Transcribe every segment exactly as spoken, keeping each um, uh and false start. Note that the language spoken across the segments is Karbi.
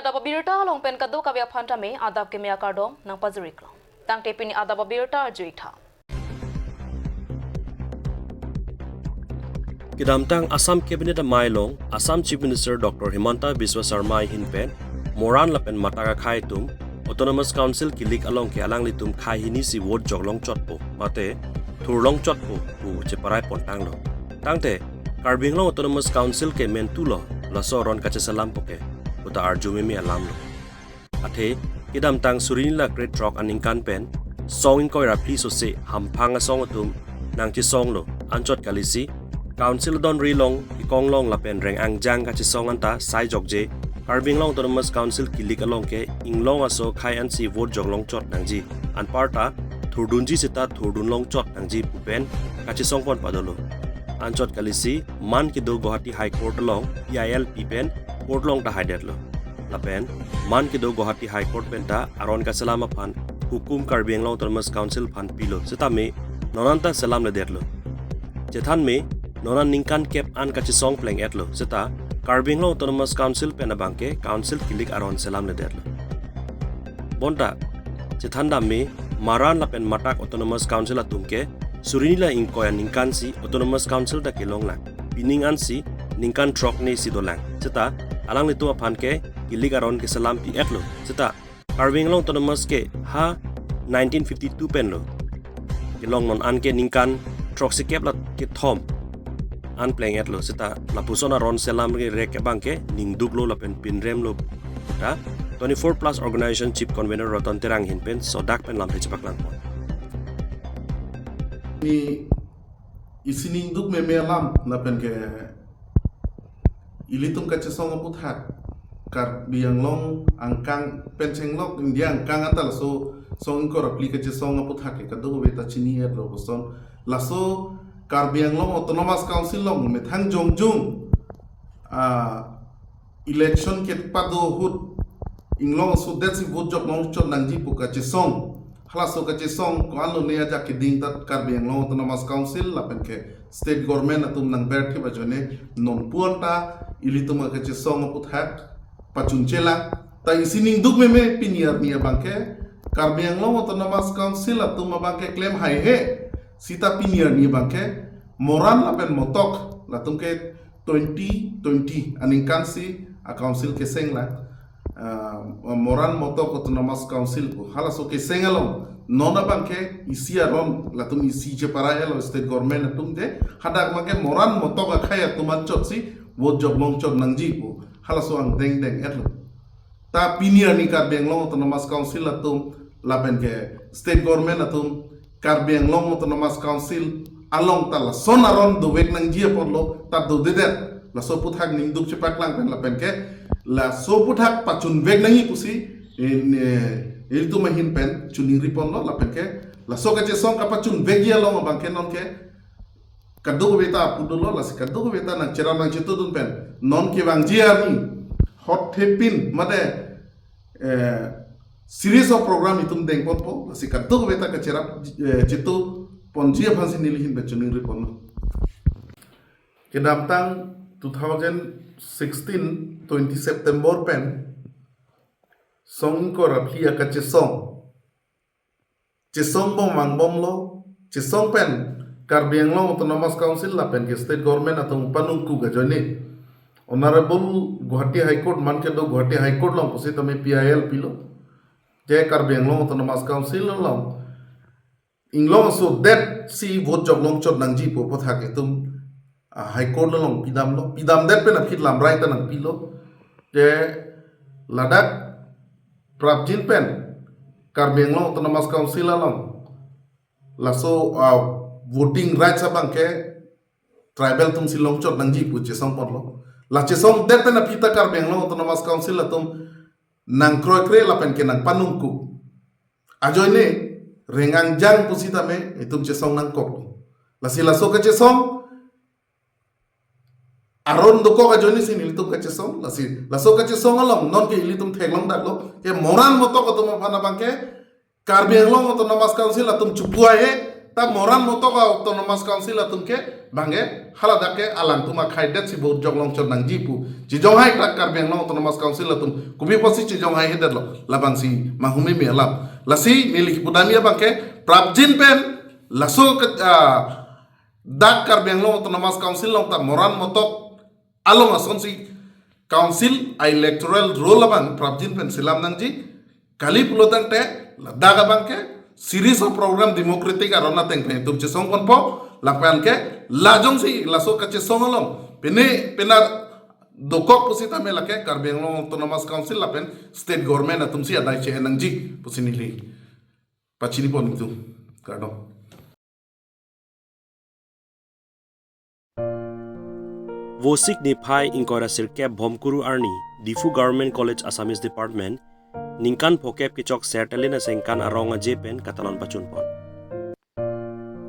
Adap abirta along pen kadokave aphan tame adap keme akardom nangpajir-iklo. Tangte pini adap abirta arju-ik tha. Kedamtang Assam Cabinet amei along Assam Chief Minister Doctor Himanta Biswa Sarma ahin pen Moran lapen Matak akhei atum Autonomous Council kilik along ke alanglitum khei hini si vote jok longchotpo mate thur longchotpo pu cheparai pontanglo. Tangte Karbi Anglong Autonomous Council ke mentulo laso aron kacheselampo ke puta arju meme alamlo. Athe kedamtang suri hini ra krethrok aningkan pen song ingkoi ra phli sose hamphang asong atum nangchesonglo. Anchot kalisi Council adonri along, kekong along lapen reng angjang kachesong anta sai jokje. Karbi Anglong Autonomous Council kilik along ke inglong aso khei ansi vote jok longchot nangji. Anparta thurdunji seta thurdun longchot nangji pu pen kachesong pon padolo. Anchot kalisi man kedo Guwahati High Court along P I L pi pen court along ta haidetlo. Lapen man kedo Guwahati High Court pen ta aron kaselam aphan hukum Karbi Anglong Autonomous Council aphan pilo. Setame non anta selamledetlo. Chethan me non aningkan kep an kachesong pleng-etlo. Seta Karbi Anglong Autonomous Council pen abangke Council kilik aron selamledetlo. Bonta chethan dam me Moran lapen Matak Autonomous Council atum ke suri hini ra ingkoi aningkan si Autonomous Council ta kelonglang. Pining ansi ningkan throk ni si dolang. Seta alanglitum aphan ke kilik aron keselam pi-etlo. Seta Karbi Anglong Autonomous ke ha nineteen fifty-two penlo kelong, non an ke ningkan throksikep ra kethom an pleng-etlo. Seta lapuson aron selam re rek abangke ningduklo lapen pinremlo ta twenty-four plus organization chief convener Roton Terang ahin pen sodak pen lamthe chepaklang pon. Ni isi ningduk meme alam lapen ke ilitum kachesong aputhak Karbi Anglong angkang pen chenglok India angkang anta laso song ingkoi ra phli kachesong aputhak ke kadokave ta chini-etlo puson. Laso Karbi Anglong Autonomous Council along methang jongjung ah, election kepado ahut inglong aso det si vote jok longchot nangji pu kachesong. Halaso kachesong ko-an lone ajak keding ta Karbi Anglong Autonomous Council lapen ke state government atum nangberthip ajoine non pu anta ilitum akachesong aputhak pachunchelang. Ta isi ningduk meme pini arni abangke Karbi Anglong Autonomous Council atum abangke klem haihe. Seta pini arni abangke Moran lapen Motok latum ke twenty twenty aningkan si a council kesenglang, ah, Moran Motok Autonomous Council pu. Halaso keseng along non abangke isi aron latum isi cheparai-etlo state government atum de, hadak abangke Moran Motok akhei atum anchot si vote jok longchot nangji pu halaso angdeng deng-etlo. Ta pini arni Karbi Anglong Autonomous Council atum lapen ke state government atum Karbi Anglong Autonomous Council along ta lason aron dovek nangji apotlo, ta dodedet. Laso aputhak ningduk chepaklang pen lapen ke laso aputhak pachunvek nangji pusi in, eh, ilitum ahin pen choningri ponlo lapen ke laso kachesong kapachunvekji along abangke non ke kadokave ta apu dolo, lasi kadokave ta nangcherap nangchetudun pen non kevangji arni hot thepin mate, eh, series of program itum dengponpo, lasi kadokave ta kacherap, eh, chetu ponji aphansi neli ahin pen choningri ponlo. Kedamtang two thousand sixteen twenty September pen song ingkoi ra phli akachesong chesong bom vangbomlo, chesong pen Karbi Anglong Autonomous Council lapen ke state government atum panungkuk ajoine Honorable Guwahati High Court, man kedo Guwahati High Court along pusitame P I L pilo. Je Karbi Anglong Autonomous Council along inglong aso det si vote jok longchot nangji pu aputhak itum, ah, High Court along pidamlo, pidamdet pen aphi lamrai ta nangpilo. Je ladak prapjin pen Karbi Anglong Autonomous Council along laso, ah, voting rights abangke tribal atum si longchot nangji pu chesong ponlo. La chesongdet pen aphi ta Karbi Anglong Autonomous Council atum nangkroikre lapen ke nangpanungkuk ajoine reng angjang pusitame itum chesong nangkok. Lasi laso kachesong aron dokok ajoine si nelitum kachesong, lasi laso kachesong along non ke ilitum theklongdaklo ke Moran Motok atum aphan abangke Karbi Anglong Autonomous Council atum chepu haihe, Ta Moran Motok a-Autonomous Council atum ke bangke haladak ke alangtum akhaidet si vote jok longchot nangji pu. Chijonghai ta Karbi Anglong Autonomous Council atum kopi pusi chijonghai hedetlo, labangsi manghumeme alam. Lasi neli kipudamji abangke prapjin pen laso ke, ah, dak Karbi Anglong Autonomous Council along ta Moran Motok along asonsi council a-electoral roll abang prapjin pen selam nangji. Kali pulotangte ladak abangke series of program democratic aron ateng pen itum chesongponpo, lapen ke la jongsi laso kachesong along pine pine dokok pusitame lake Karbi Anglong Autonomous Council lapen state government atumsi adai che-en nangji pusi neli pachinipon itum. Kardom. Vosik niphai ingkoi ra sirkep Bhomkuru arni, Diphu Government College Assamese Department ningkan phokep kechok Sertalen Asengkan arong aje pen katalon pachunpon.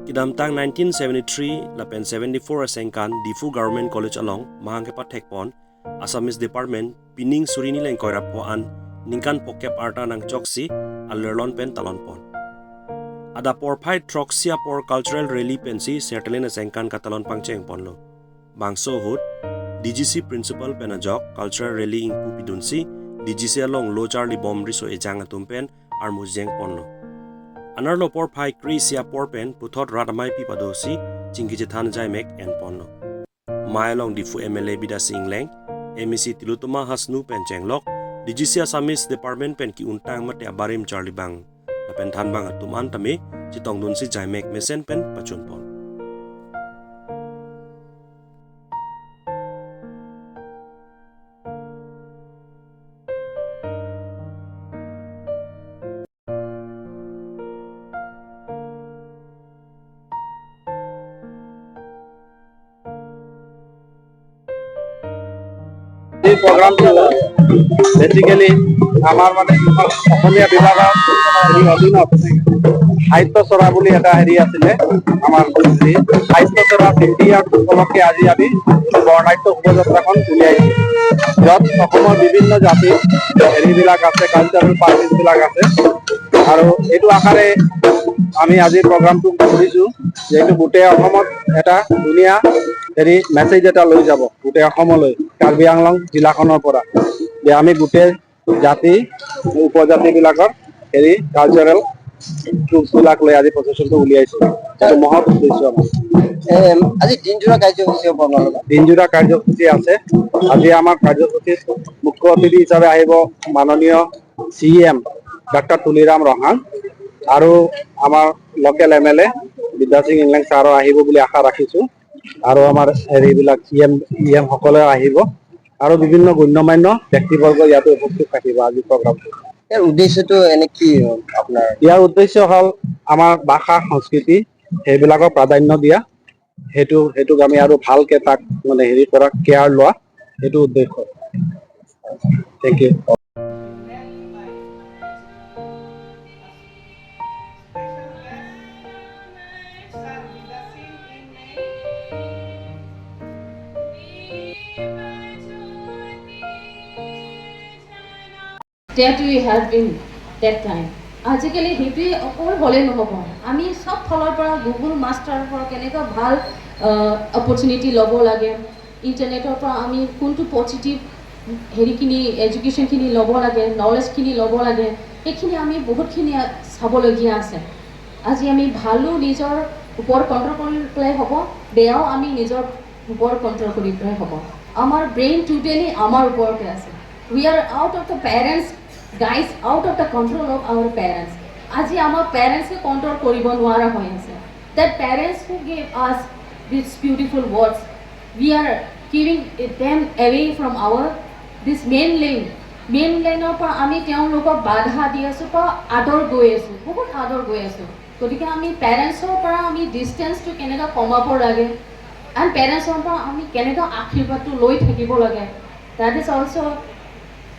Kedamtang nineteen seventy-three lapen seventy-four asengkan Diphu Government College along mahang kepathekpon Assamese Department pining suri hini ra ingkoi ra pho an ningkan phokep arta nangchoksi alerlon pen talonpon. Adap porphai throksi apor cultural rally pensi Sertalen Asengkan katalon pangchengponlo. Bangso ahut D G C principal pen ajok cultural rally ingpu pidunsi D G C along lo charlibom riso ejang atum pen armu jengponlo. Anerlo porphai kre-isi apor pen puthot rat ameipi padosi chingki chethan jaimek enponlo. Mei along Diphu M L A Bidya Sing Engleng, M A C Tilottama Hasnu pen chenglok, D G C Assamese Department pen ki-untang mate abarim charlibang lapen thanbang atum an tame chetongdunsi jaimek mesen pen pachunpon. এই প্ৰগ্ৰামটো বেচিকেলি আমাৰ মানে অসমীয়া বিভাগৰ হেৰি অধীনত সাহিত্য চৰা বুলি এটা হেৰি আছিলে, আমাৰ হেৰি সাহিত্য চৰা ফিফটি ইয়াৰ্ছ উপলক্ষে আজি আমি বৰ্ণাঢ্য শোভাযাত্ৰাখন উলিয়াইছোঁ, য'ত অসমৰ বিভিন্ন জাতিৰ হেৰিবিলাক আছে, কালচাৰেল পাৰ্টিছবিলাক আছে। আৰু এইটো আশাৰে আমি আজি প্ৰগ্ৰামটো কৰিছোঁ, যিহেতু গোটেই অসমত এটা ধুনীয়া হেৰি মেছেজ এটা লৈ যাব গোটেই অসমলৈ, কাৰ্বি আংলং জিলাখনৰ পৰা, যে আমি গোটেই জাতি, উপজাতিবিলাকৰ হেৰি কালচাৰেল গ্ৰুপছবিলাক লৈ আজি প্ৰচেছনটো উলিয়াইছোঁ। এইটো মহৎ উদ্দেশ্য আমাৰ। এম, আজি দিনজোৰা কাৰ্যসূচী হ'ব আপোনালোকৰ? দিনজোৰা কাৰ্যসূচী আছে। আজি আমাৰ কাৰ্যসূচীত মুখ্য অতিথি হিচাপে আহিব মাননীয় চি ই এম ডাক্তৰ তুলিৰাম ৰংহাং আৰু আমাৰ লোকেল এম এল এ বিদ্যা সিং ইংলেং ছাৰো আহিব বুলি আশা ৰাখিছোঁ। আৰু আমাৰ হেৰিবিলাক চি ই এম, ই এম সকলে আহিব আৰু বিভিন্ন গণ্যমান্য ব্যক্তিবৰ্গ ইয়াতে উপস্থিত থাকিব আজি প্ৰগ্ৰামটো। ইয়াৰ উদ্দেশ্যটো এনে কি আপোনাৰ? ইয়াৰ উদ্দেশ্য হ'ল আমাৰ ভাষা, সংস্কৃতি সেইবিলাকক প্ৰাধান্য দিয়া। সেইটো, সেইটোক আমি আৰু ভালকে তাক মানে হেৰি কৰা, কেয়াৰ লোৱা, সেইটো উদ্দেশ্য। Thank you. That we have in that time. আজিকালি সেইটোৱে অকল হ'লে নহ'ব, আমি চব ফালৰ পৰা গুগল মাষ্টাৰৰ পৰা কেনেকুৱা ভাল অপৰচুনিটি ল'ব লাগে, ইণ্টাৰনেটৰ পৰা আমি কোনটো পজিটিভ হেৰিখিনি, এডুকেশ্যনখিনি ল'ব লাগে, নলেজখিনি ল'ব লাগে, সেইখিনি আমি বহুতখিনি চাবলগীয়া আছে। আজি আমি ভালো নিজৰ ওপৰত কণ্ট্ৰল কৰি পেলাই হ'ব, বেয়াও আমি নিজৰ ওপৰত কণ্ট্ৰল কৰি পেলাই হ'ব। আমাৰ ব্ৰেইন টোটেলি আমাৰ ওপৰতে আছে। We are out of the parents, guys, out of the control of our parents. আজি আমাৰ পেৰেণ্টছে কণ্ট্ৰল কৰিব নোৱাৰা হৈ আছে। That parents who gave us these beautiful words, we are giving them away from our this mainland. মেইনলেণ্ডৰ পৰা আমি তেওঁলোকক বাধা দি আছোঁ বা আঁতৰ গৈ আছোঁ, বহুত আঁতৰ গৈ আছোঁ। গতিকে আমি পেৰেণ্টছৰ পৰা আমি ডিষ্টেঞ্চটো কেনেকৈ কমাব লাগে, এণ্ড পেৰেণ্টছৰ পৰা আমি কেনেকৈ আশীৰ্বাদটো লৈ থাকিব লাগে, that is also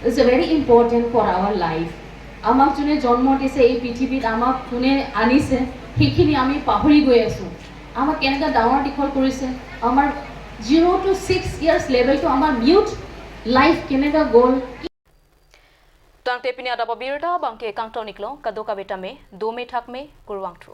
is a very important for our life. আমাক যোনে জন্ম দিছে, এই পৃথিৱীত আমাক যোনে আনিছে, সেইখিনি আমি পাহৰি গৈ আছোঁ। আমাক কেনেকৈ ডাঙৰ দীঘল কৰিছে, আমাৰ জিৰ' টু ছিক্স ইয়াৰ্ছ লেভেলটো আমাৰ মিউথ লাইফ কেনেকৈ গ'ল। Tangte pini adap abirta abangke kangton-iklo, kadokave tame dome thakme, kurvangthu.